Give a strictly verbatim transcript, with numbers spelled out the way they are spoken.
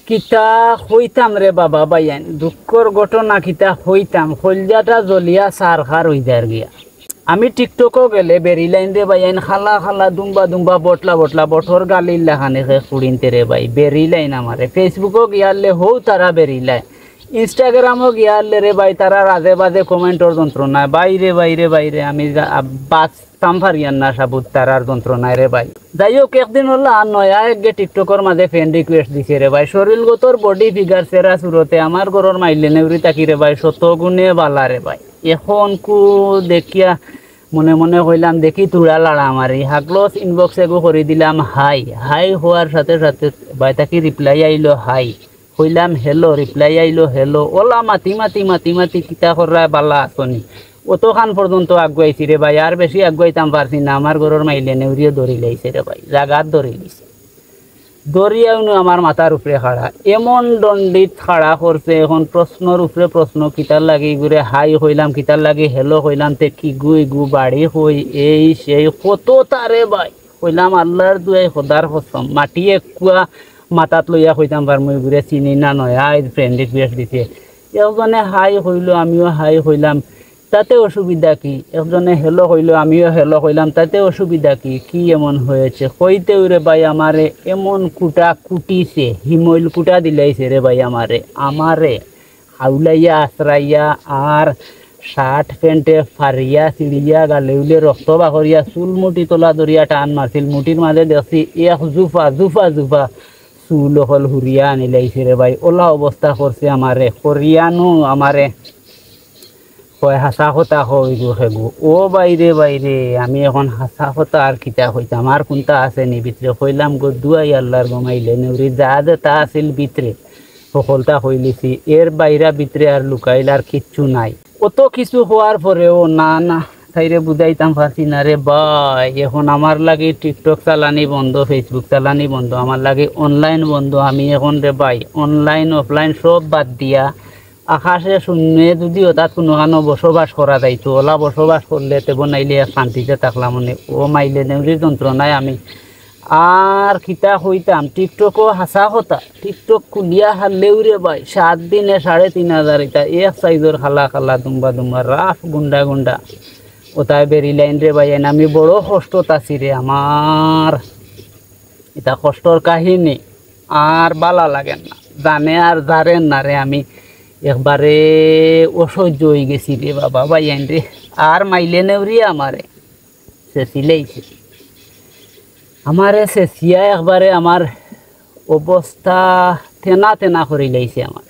কিতা কইতাম রে বাবা ভাইয়াইন, দুঃখর ঘটনা কিতা কইতাম, কইলজাটা জ্বলিয়া ছারখার অইযার গিয়া। আমি TikTok-ও গেলে বেরিলাইন রে ভাইয়াইন, খালা খালা, দুম্বা দুম্বা, বটলা বটলা, বটর গালির লাখান একে কুড়িনতে রে ভাই, বেরিলাইন আমারে। Facebook-ও গিয়ারলে হউ তারা বেরিলাইন, Instagram-ও গিয়ারলে রে ভাই, তারা রাজে বাজে comment-র যন্ত্রণায়, বাইরে, বাইরে, বাইরে, আমি যা-, আ-, বাঁচতাম পারিয়ার না সাবুত তারার যন্ত্রণায় রে ভাই। যাই হোক, একদিন অলা নয়া একে TikTok-র মাঝে friend request দিছে রে ভাই, শরীলগতর body figure, চেহারা সুরতে আমার ঘরর মাইলে নেউরি থাকি রে ভাই, শত গুণে বালা রে ভাই। এখন কু দেখিয়া মনে মনে কইলাম, দেখি তুড়া লাড়া মারি, হাগলস inbox এগু করি দিলাম হাই। হাই হওয়ার সাথে সাথে ভাই থাকি reply আইলো হাই। কইলাম hello, reply আইলো hello। অলা মাতি মাতি মাতি মাতি কিতা কররায়, বালা আছনি? অতখান পর্যন্ত আগুয়াইছি রে ভাই, আর বেশি আগুয়াইতাম পারছি না। আমার ঘরর মাইলে নেউরিয়ে ধরিলাইছে রে ভাই, জাগাত ধরিলিছে। ধরিয়াউনু আমার মাথার উপরে খাড়া, এমন দণ্ডিত খাড়া করছে। এখন প্রশ্নর উপরে প্রশ্ন, কিতার লাগি ইগুরে হাই কইলাম, কিতার লাগি hello কইলাম, তে কিগু ইগু, বাড়ি কই, এই সেই কত তারে ভাই। কইলাম, আল্লার দুয়াই, খোদার কসম, মাটি এক কুয়া মাথাত লইয়া কইতাম পারমু, ইগুরে চিনি না, নয়া আইজ friend request দিছে। একজনে হাই কইলো, আমিও হাই কইলাম, তাতে অসুবিধা কি? একজনে hello কইলো, আমিও hello কইলাম, তাতে অসুবিধা কি? কি এমন হয়েছে? কইতেউ রে ভাই আমারে এমন কুটা কুটিছে, হিমইল কুটা দিলাইছে রে ভাই আমারে, আমারে হাউলাইয়া আছড়াইয়া আর shirt pant-এ ফাড়িয়া ছিড়িয়া গালে উলে রক্ত বাকরিয়া চুল মুঠি তলা ধরিয়া টান মারছিল, মুঠির মাঝে দেখছি এক জুফা জুফা জুফা চুল অকল হুরিয়া আনিলাইছে রে ভাই। অলা অবস্থা করছে আমারে, করিয়ানু আমারে কয়, হাছা কথা কও ইগু হেগু। ও বাইরে বাইরে, আমি এখন হাছা কথা আর কিতা কইতাম, আর কুনতা আছে নি ভিতরে? কইলাম গো, দুয়াই আল্লার গো মাইলে নেউরি, যা যেতা আছিল ভিতরে হকলতা কইলিছি, এর বাইরা ভিতরে আর লুকাইল আর কিচ্ছু নাই। অত কিছু কওয়ার পরেও না, না, তাইরে বুঝাইতাম পারছি না রে ভাই। এখন আমার লাগি TikTok চালানি বন্ধ, Facebook চালানি বন্ধ, আমার লাগি online বন্ধ। আমি এখন রে ভাই online offline সব বাদ দিয়া আকাশে শূন্যে যদি হঠাৎ কুনুখানো বসবাস করা যাইতো, অলা বসবাস করলে তে বনাইলে এক শান্তিতে থাকলাম অনে। ও মাইলে নেউরির যন্ত্রণায় আমি আর কিতা কইতাম, TikTok-ও হাছা কথা, TikTok খুলিয়া হারলেউ রে ভাই, সাত দিনে সাড়ে তিন হাজার ইতা এক size-র কালা কালা দুম্বা দুম্বা rough গুন্ডা গুন্ডা। অতায় বেরিলাইন রে ভাই, এন আমি বড় কষ্টত আছি রে আমার। ইতা কষ্টর কাহিনী, আর বালা লাগের না, জানে আর জারের না রে, আমি একবারে অসহ্য অইগেছি রে বাবা ভাইয়াইন রে। আর মাইলে নেউরি আমারে ছেছিলাইছে, আমারে ছেছিয়া একবারে আমার অবস্থা তেনা তেনা করিলাইছে আমার।